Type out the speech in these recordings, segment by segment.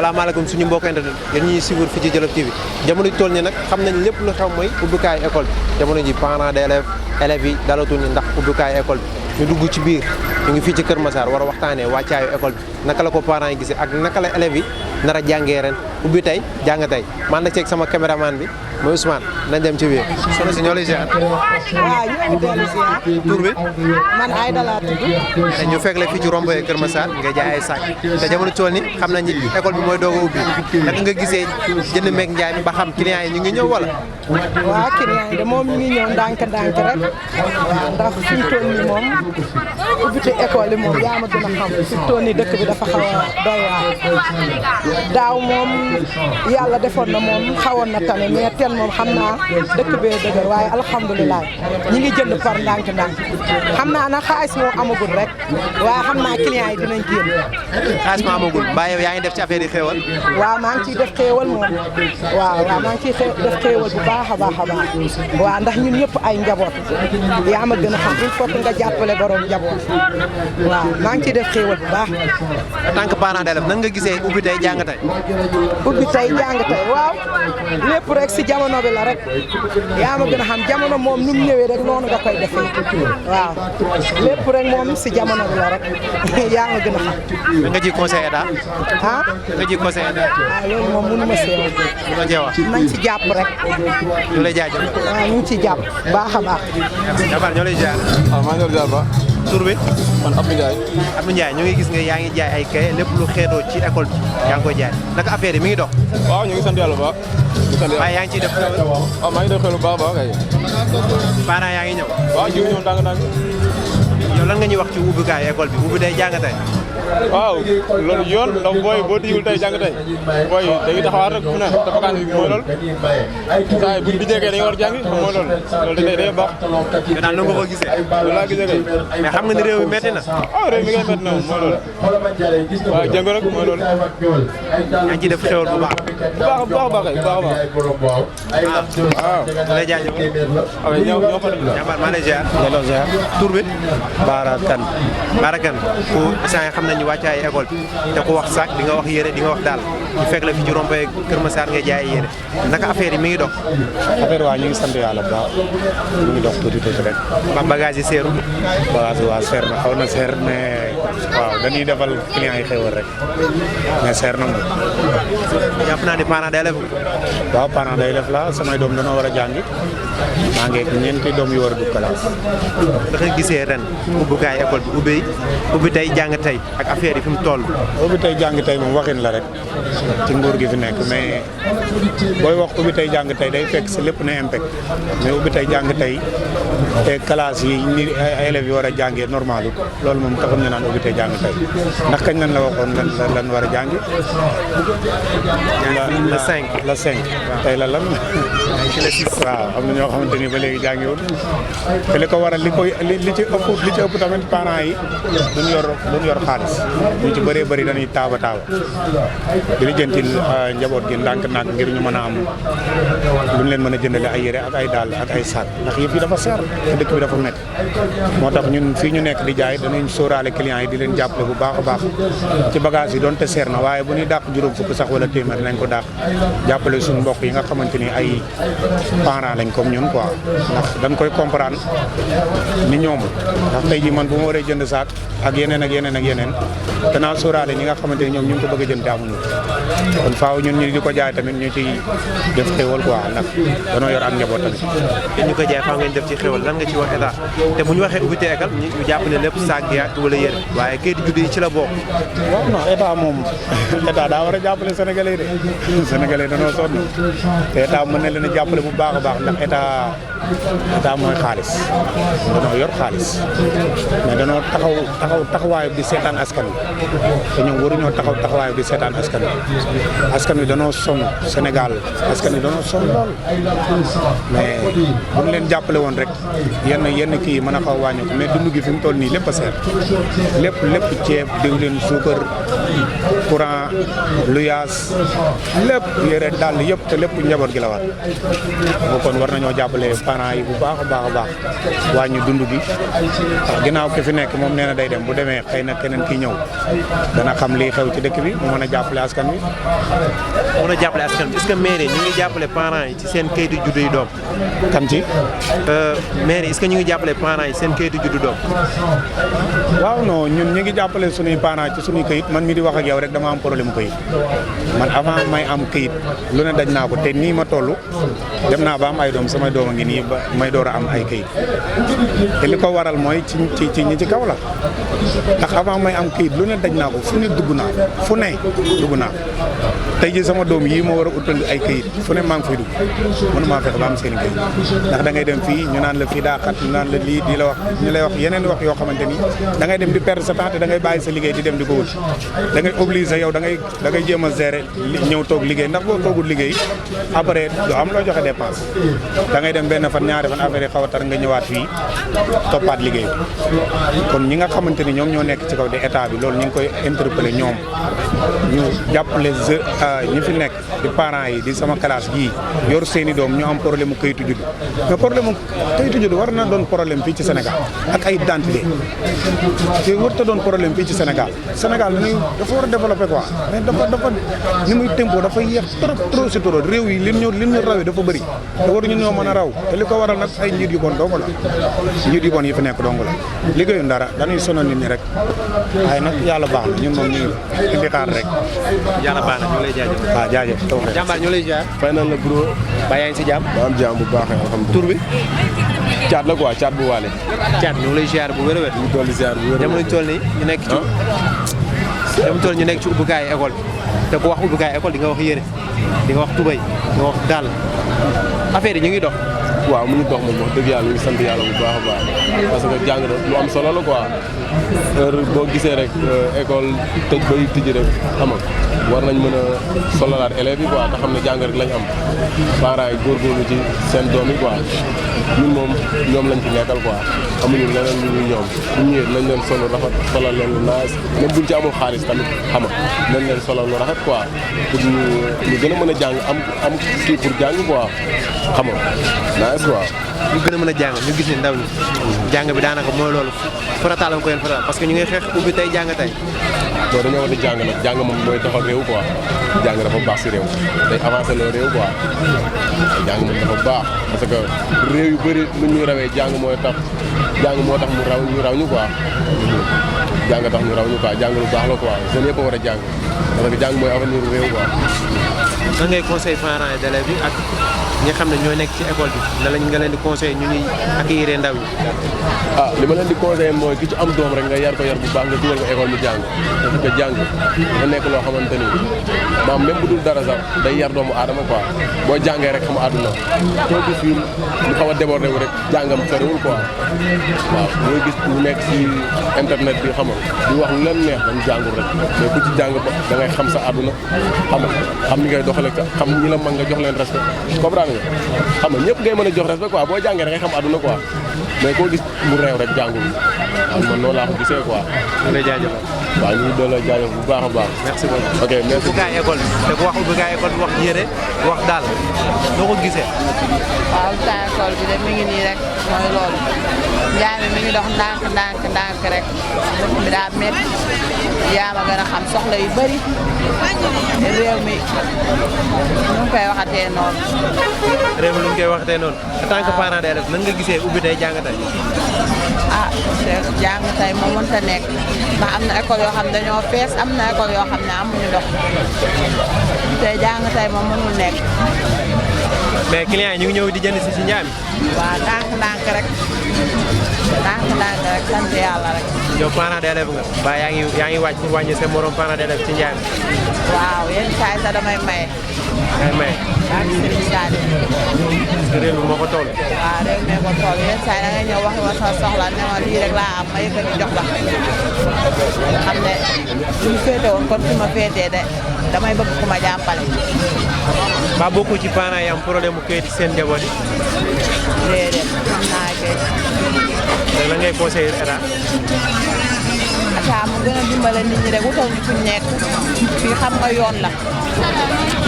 salaamaaleykum suñu mbokk internet yéen ñuy suivre fii ci Jolof TV jamono ji toll ni nag xam nañ lépp lu xew mooy ubbikaayu école bi jamono ji parents d'élèves élèves yi dalatuñu ndax ubbikaayu école bi ñu dugg ci biir ñu ngi fii ci Kër Massar war a waxtaanee wàccaayu école bi naka la ko parents yi gisee ak naka la élèves yi nar a jàngee ren ubbi tey jàng tey man na ceeg sama caméraman bi mooy Ousmane nañ dem ci biir soxna si ñoo lay ziar. waaw ñu ngi dellu ziar. tur bi. man Aïda laa tudd. ñu fekk la fii ci rond-point Kër Massar nga jaay ay sac te jamono tool ni xam nañ ni école bi mooy doog a ubbi naka nga gisee jënd meeg njaay mi ba xam clients yi ñu ngi ñëw wala. waaw clients yi de moom ñu ngi ñëw ndànk-ndànk rek waaw ndax fi mu toll nii moom ubbite école yi moom yaa ma gën a xam fi mu toll nii dëkk bi dafa xaw a doy waar daaw moom yàlla defoon na moom xawoon na tane mais teen moom xam naa dëkk bee dëgër waaye alhamdulilah ñi ngi jënd par ndànk-ndànk xam naa nag xaalis moom amagul rek waaye xam naa clients yi dinañ génn. xaalis ma amagul bàyyi yaa ngi def ci affaire yi xéewal. waaw maa ngi ciy def xéewal moom waaw maa ngi ciy def xéewal bu baax a baax a baax waaw ndax ñun ñëpp ay njaboot yaa ma gën a xam il faut que nga jàppale borom njaboot waaw maa ngi ciy def xéewal bu baax. en tant que parent d'élève nan nga gisee ubbi tey jàng tey. ubbi tey jàng tey waaw lépp rek si jamono bi la rek yaa ma gën a xam jamono moom nu mu ñëwee rek noonu nga koy defee waaw lépp rek moom si jamono bi la rek yaa ma gën a xam. da nga ji conseil état. ah da nga ji conseil état. waaw loolu moom mënu ma see wax. ma cee wax. nañ ci jàpp rek. ñu lay jaajëf. waaw ñu ngi ciy jàpp baax a baax. Jabar ñoo lay jaar. waaw maa ngi leen di jaar ba. tur bi. man Abdou Ndiaye. Abdou Ndiaye ñu ngi gis nga yaa ngi jaay ay kay lépp lu xeetoo ci école bi yaa ngi koy jaay naka affaire yi mi ngi dox. waaw ñu ngi sant yàlla bu baax. ñu ngi sant yàlla waaye yaa ngi ciy def xéwal. waaw maa ngi def xel bu baax a baax kay. parents yaa ngi ñëw. waaw ñu ngi ñëw ndànk-ndànk. yow lan nga ñuy wax ci ubbikaayu école bi ubbi day jàng tey. waaw loolu yoon ndax booy boo tijjul tey jàng tey booy dañuy taxawaat rek fu ne te vacance bi mooy loolu saa yi buñ bi jeekee dañu war a jàngi mooy loolu loolu day baax. yow daal nu nga ko gisee. loolu laa gisee kay. mais xam nga ni réew mi métti na. ah réew mi ngay métti na mooy loolu waaw jàng rek mooy loolu. yaa ngi ciy def xéwal bu baax. bu baax a baax kay bu baax a baax. waaw. lay jaajëfal. waaw ñoo fa dugg. jàmbaar maa lay ziar. delloo ziar. tur bi. Baara Kan. Baara Kan ku instant xam nañu wàccaay école bi te ku wax sac di nga wax yére di nga wax daal ñu fekk la fi ci rond-point Kër Massar nga jaay yére naka affaire yi mi ngi dox. affaire waa ñu ngi sant yàlla bu baax ñu ngi dox tuuti rek. ba bagage yi seeru. bagage waa seer na xaw na seer mais waaw dañuy defal client yi xéwal rek mais seer na moom. jàpp naa ni parents d'élèves. waaw parents d'élèves la samay doom dañoo war a jàngi maa ngi ñeenti doom yu war a dugg classe. ndax nga gisee ren ubbukaay école bi ubbi tey jàng tey ak affaire yi fi mu toll. ubbi tey jàng tey moom waxin la rek ci nguur gi fi nekk mais booy wax ubbi tey jàng tey day fekk si lépp ne impact mais ubbi tey jàng tey te classe yi ni élèves yi war a jàngee normal loolu moom taxul ñu naan ubbi tey jàng tey ndax kañ lan la waxoon lan war a jàngi. le 5 le 5 tey la lan. ci le 6 waaw am na ñoo xamante ni ba léegi jàngiwul te li ko waral li ci ëpp tamit parents yi duñ yor xaalis ñu ci bëree bëri dañuy taaba di lijjanti njaboot gi ndànk-ndànk ngir ñu mën a am luñ leen mën a jëndale ay yére ak ay dàll ak ay sac ndax yëf yi dafa seer te dëkk bi dafa métti moo tax ñun fii ñu nekk di jaay danañ sóoraale clients yi di leen jàppale bu baax a baax ci bagage yi doonte seer na waaye bu ñuy dàq juróom fukk sax wala téeméer nañ ko dàq jàppale suñu mbokk yi nga xamante ni ay parents lañ comme ñun quoi ndax dañ koy comprendre ni ñoom ndax tey ji man bu ma waree jënd saak ak yeneen ak yeneen ak yeneen danaa sóoraale ñi nga xamante ni ñoom ñu ngi ko bëgg a jënd te amuñu kon faaw ñun ñu di ko jaay tamit ñu ciy def xéwal quoi ndax danoo yor ak njaboot tamit. ñu ko jaay faaw ngeen def ci xéwal lan nga ci wax état te bu ñu waxee ubbite école ñu jàpp ne lépp saak gi ak wala yére waaye kayit juddu yi ci la bokk. waaw non état moom état daa war a jàppale sénégalais de sénégalais danoo sonn te état mën na leen a jàppale bu baax a baax ndax état mooy xaalis danoo yor xaalis mais danoo taxawaayu di seetaan askan wi te ñoom waruñoo taxawaayu di seetaan askan wi danoo sonn Sénégal askan wi danoo sonn lool mais bu ñu leen jàppale woon rek yenn kii yi mën a xaw a wàññeeku mais dund gi fi mu toll nii lépp a seer lépp ceeb diwlin suukar courant luyaas lépp yére dàll yëpp te lépp njaboot gi la war bu kon war nañoo jàppale parents yi bu baax a baax wàññi dund gi ndax ginnaaw ki fi nekk moom nee na day dem bu demee xëy na keneen ki ñëw dana xam lii xew ci dëkk bi mu mën a jàppale askan wi. mën a jàppale askan bi est-ce que mairie ñu ngi jàppale parents yi ci seen kayitu juddu yi doom. kan ci. mairie est-ce que ñu ngi jàppale parents yi seen kayitu juddu doom. waaw non ñun ñu ngi jàppale suñuy parents ci suñuy këyit man mi di wax ak yow rek dama am problème këyit man avant may am këyit lu ne daj naa ko te nii ma toll dem naa ba am ay doom samay doom a ngi nii ba may door a am ay këyit te li ko waral mooy ci ñi ci kaw la ndax avant may am këyit lu ne daj naa ko fu ne dugg naa fu ne dugg naa tey ji sama doom yii ma war a utal ay këyit fu ne maa ngi fay dugg mënumaa fexe ba am seen këyit ndax da ngay dem fii ñu naan la fii daa xat ñu naan la lii di la wax ñu lay wax yeneen wax yoo xamante ni da ngay dem di perdre sa temps te da ngay bàyyi sa liggéey di dem di ko wut da ngay obligé yow da ngay jéem a gérer ñëw toog liggéey ndax boo toogul liggéey après du am loo joxe dépense da ngay dem benn fan ñaari fan affaire yi xaw a tar nga ñëwaat fii toppaat liggéey kon ñi nga xamante ni ñoom ñoo nekk ci kaw di état bi loolu ñu ngi koy interpeller ñoom ñu jàppale ñi fi nekk di parents yi di sama classe gii yor seeni doom ñu am problème mu kayitu juddu mais problème mu kayitu juddu war na doon problème fii ci Sénégal ak ay identité te warut a doon problème fii ci Sénégal dafa war a développé quoi mais dafa ni muy tempo dafa yéex trop si trop réew yi li ñu rawee dafa bëri te waruñu ñoo mën a raw te li ko waral nag ay njiit yu bon dong la njiit yu bon yi fi nekk dong la liggéeyuñ dara dañuy sonal nit ñi rek waaye nag yàlla baax na ñun moom ñu ngi di xaar rek. yàlla baax na ñu lay jaajëf. waaw jaajëf taw rek. jàmbaar ñu lay jaar. fay nañ la bro. ba yaa ngi si jàmm. ba am jàmm bu baax alhamdulilah. tur bi. caat la quoi caat bu waale. caat ñu ngi lay ziar bu wér a wér. ñu dolli ziar bu wér a wér. jamono toll nii ñu nekk ci. jamono toll ñu nekk ci ubbukaayu école te ku wax ubbukaayu école di nga wax yére di nga wax tubay di nga wax dàll affaire yi ñu ngi dox. waaw mu ngi dox moom wax dëgg yàlla ñu ngi sant yàlla bu baax a baax parce que jàng na lu am solo la quoi heure boo gisee rek école tëj bay tijji rek xam nga war nañ mën a sololaat élèves yi quoi te xam ne jàng rek lañ am parents yi góorgóorlu ci seen doom yi quoi ñun moom ñoom lañ ci nekkal quoi amuñu leneen lu ñu ñoom bu ñëwee nañ leen solo rafet solal leen lu naas même buñ ci amul xaalis tamit xam nga nañ leen solal lu rafet quoi pour ñu gën a mën a jàng am kii pour jàng quoi xam nga naas quoi ñu gën a mën a jàng ñu gis ne ndaw ñi jàng bi daanaka mooy loolu farataal nga ko yéen farataal parce que ñu ngi xeex ubbi tey jàng tey bon dañoo war di jàng nag jàng moom mooy doxal réew quoi jàng dafa baax si réew day avancé loo réew quoi jàng moom dafa baax parce que réew yu bëri lu ñuy rawee jàng moo tax mu raw ñu quoi jàng tax ñu raw ñu quoi jàng lu baax la quoi jeunes yëpp a war a jàng parce que jàng mooy avenir réew quoi. nan ngay conseil parents et d'élèves bi ak ñi xam ne ñoo nekk ci école bi nga leen di conseillé ñu ñuy accueillir ndaw ñi. ah li ma leen di conseillé mooy ki ci am doom rek nga yar ko yar bu baax nga dugal ko école mu jàng parce que jàng dafa nekk loo xamante ni maam même bu dul dara sax day yar doomu aadama quoi boo jàngee rek xam àdduna soo gis fii mu xaw a débordé wu rek jàngam soriwul quoi waaw ñooy gis ñu nekk si internet bi xam nga di wax lu leen neex dañ jàngul rek mais ku ci jàng ba da ngay xam sa àdduna xam ni ngay doxale xam ñi la mag nga jox leen respect comprendre nga xam nga ñëpp ngay mën a jox respect quoi boo jàngee da ngay xam àdduna quoi mais koo gis mu réew rek jàngul waaw man noonu laa ko gisee quoi. ñu lay jaajëfal. waaw ñu ngi doon la jaajëf bu baax a baax. merci beaucoup. ok merci. ubbukaayu école bi te ku wax ubbukaayu école bi wax yére wax daal noo ko gisee. waaw ubbukaayu école bi de mi ngi nii rek mooy loolu njaay mi ngi dox ndànk rek dëkk bi daa métti yaa ma gën a xam soxla yu bëri réew mi nu mu koy waxatee noonu. réew mi nu mu koy waxatee noonu. en tant que parent d'élève nan nga gisee ubbi tey jàng tey. ah te jàng tey moo mënta nekk ndax am na école yoo xam ne dañoo fees am na école yoo xam ne amuñu ndox te jàng tey moom mënul nekk. mais clients yi ñu ngi ñëw di jënd si njaay mi. waaw ndànk rek sant yàlla rek. yow parent d'élève nga ba yaa ngi wàcc wàññi sa morom parent d'élève ci njaay mi. waaw yenn saa yi sax damay maye. ngay maye. yaa ngi Serigne Saliou. parce que réew mi moo ko toll. waaw réew mi moo ko toll yenn saa yi da ngay ñëw wax ma sa soxla ne ma lii rek laa am ma yëkkati jox la nga xam ne bu ñu féete woon kon fi ma féetee de damay bëgg ku ma jàppale. ba bokku ci parents yi am problème mu kayit seen njaboot yi. déedéet xam naa kay. léegi lan ngay conseiller état. état mu gën a dimbale nit ñi rek wutal ñu fuñ nekk fii xam nga yoon la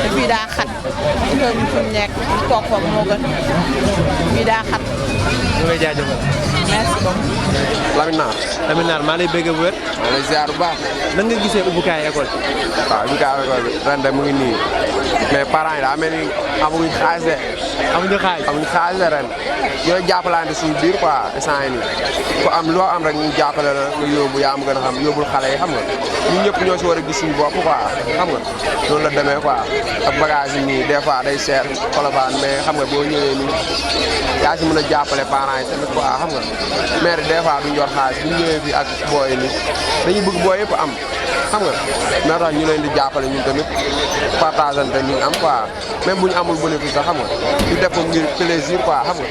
te fii daa xat wutal ñu fuñ nekk toog fa moo gën fii daa xat. ñu lay jaajëfal. merci beaucoup. Lamine Naar maa lay bëgg bu wér. maa lay ziar bu baax. nan nga gisee ubbukaay école bi. waaw ubbukaay école bi ren de mu ngi nii mais parents yi daa mel ni amuñu xaalis de. amuñu xaalis de ren ñooy jàppalante suñu biir quoi instant yii nii ku am loo am rek ñu jàppale la nga yóbbu yaa am gën a xam yóbbul xale yi xam nga ñun ñëpp ñoo si war a gis suñu bopp quoi xam nga noonu la demee quoi ak bagage yi nii des fois day seer Colobane mais xam nga boo ñëwee nii yaa si mën a jàppale parents yi tamit quoi xam nga maire des fois duñ yor xaalis bu ñu ñëwee fii ak booy yi nii dañuy bëgg booy yëpp am xam nga moo tax ñu leen di jàppale ñun tamit partagante ñu am quoi même bu ñu amul bénéfice sax xam nga ñu def ko ngir plaisir quoi xam nga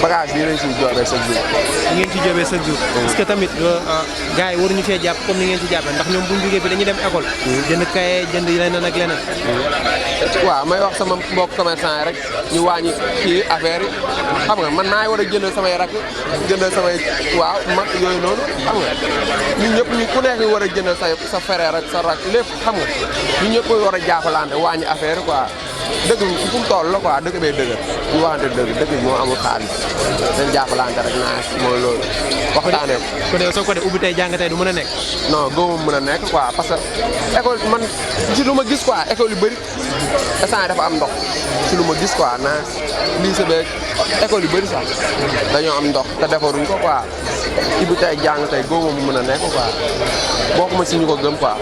bagage yi lañ siy joobee chaque jour. ni ngeen ci joobee chaque jour. parce que tamit gars yi waruñu fee jàpp comme ni ngeen ci jàppee ndax ñoom bu ñu jógee bi dañuy dem école. jënd kaye jënd leneen ak leneen. waaw may wax sama mbokk commerçant yi rek ñu wàññi kii affaire yi xam nga man maay war a jënd samay rak jënd samay waaw mag yooyu noonu xam nga ñun ñëpp ñu ku nekk war a jënd sa frère rek sa rak lépp xam nga ñun ñëpp war a jàppalante wàññi affaire yi quoi dëgg fu mu toll la quoi dëgg bee dëgër ñu waxante dëgg dëgg bi moo amul xaalis dañ jàppalante rek naa mooy loolu waxtaanee ko. kon yow soo ko def ubbi tey jàng tey du mën a nekk. non góobu mën a nekk quoi parce que école man si lu ma gis quoi école yu bëri instant yi dafa am ndox si lu ma gis quoi naa lycée beeg école yu bëri sax dañoo am ndox te defaruñ ko quoi ubbi tey jàng tey góobu mu mën a nekk quoi bokkuma si ñu ko gëm quoi.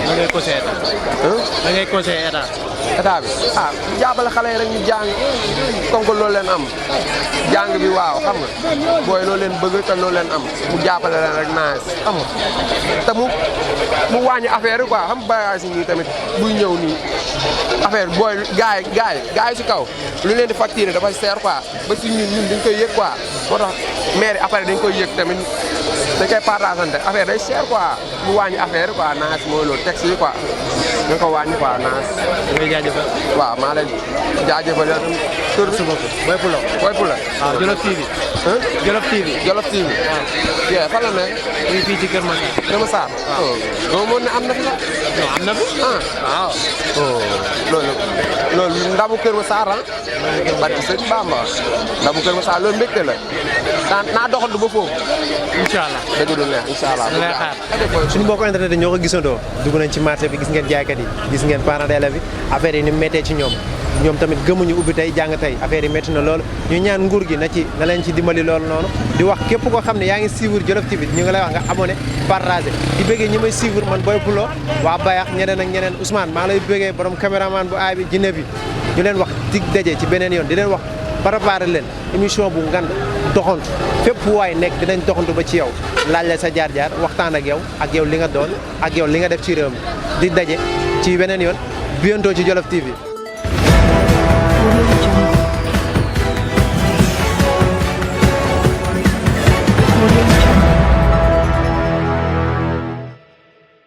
da ngay conseillé état. da ngay conseillé état. état bi jàppale xale yi rek ñu jàng comme que loolu leen am jàng bi waaw xam nga booy loolu leen bëgg te loolu leen am mu jàppale leen rek naa xam nga te mu wàññi affaire yi quoi xam bagage yi nii tamit buy ñëw nii affaire booy gars yi si kaw lu leen di facturer dafa seer quoi ba si ñun dañ koy yëg quoi moo tax maire yi après dañ koy yëg tamit dañ koy partageante affaire day seer quoi mu wàññi affaire yi quoi naas mooy loolu texte yi quoi nga ko wàññi quoi naas. da ngay jaajëfal. waaw maa leen jaajëfal yow tamit. tur bi Boy Pulo. Boy Pulo. waaw Jolof TV. Jolof TV. Jolof TV. waaw. fan la ne. ñu ngi fii ci Kër Massar. Kër Massar. waaw non moom ne am na fi la. non am na fi. waaw. loolu ndamu Kër Massar ah. barke sëñ Bamba ndamu Kër Massar loolu mbégte la. naa doxantu ba foofu. incha allah dëgg du neex incha allah. ñu lay xaar suñu mbokku internet ñoo ko gisandoo dugg nañ ci marché bi gis ngeen jaaykat yi gis ngeen parents d'élèves yi affaire yi ni méttee ci ñoom tamit gëmuñu ubbi tey jàng tey affaire yi métti na loolu ñu ñaan nguur gi na leen ci dimbali loolu noonu di wax képp koo xam ne yaa ngi suivre Jolof TV ñu ngi lay wax nga abonné partagé di bëggee ñi may suivre man Boy Pulo waa Bayax ñeneen ak ñeneen Ousmane maa ngi lay bëggee borom caméraman bu aay bi jinne bi ñu leen wax dig daje ci beneen yoon di leen wax préparé leen émission bu ngand doxantu fépp waay nekk dinañ doxantu ba ci yow laaj la sa jaar-jaar waxtaan ak yow li nga doon ak yow li nga def ci réew mi di daje ci beneen yoon bientôt ci Jolof TV. Audio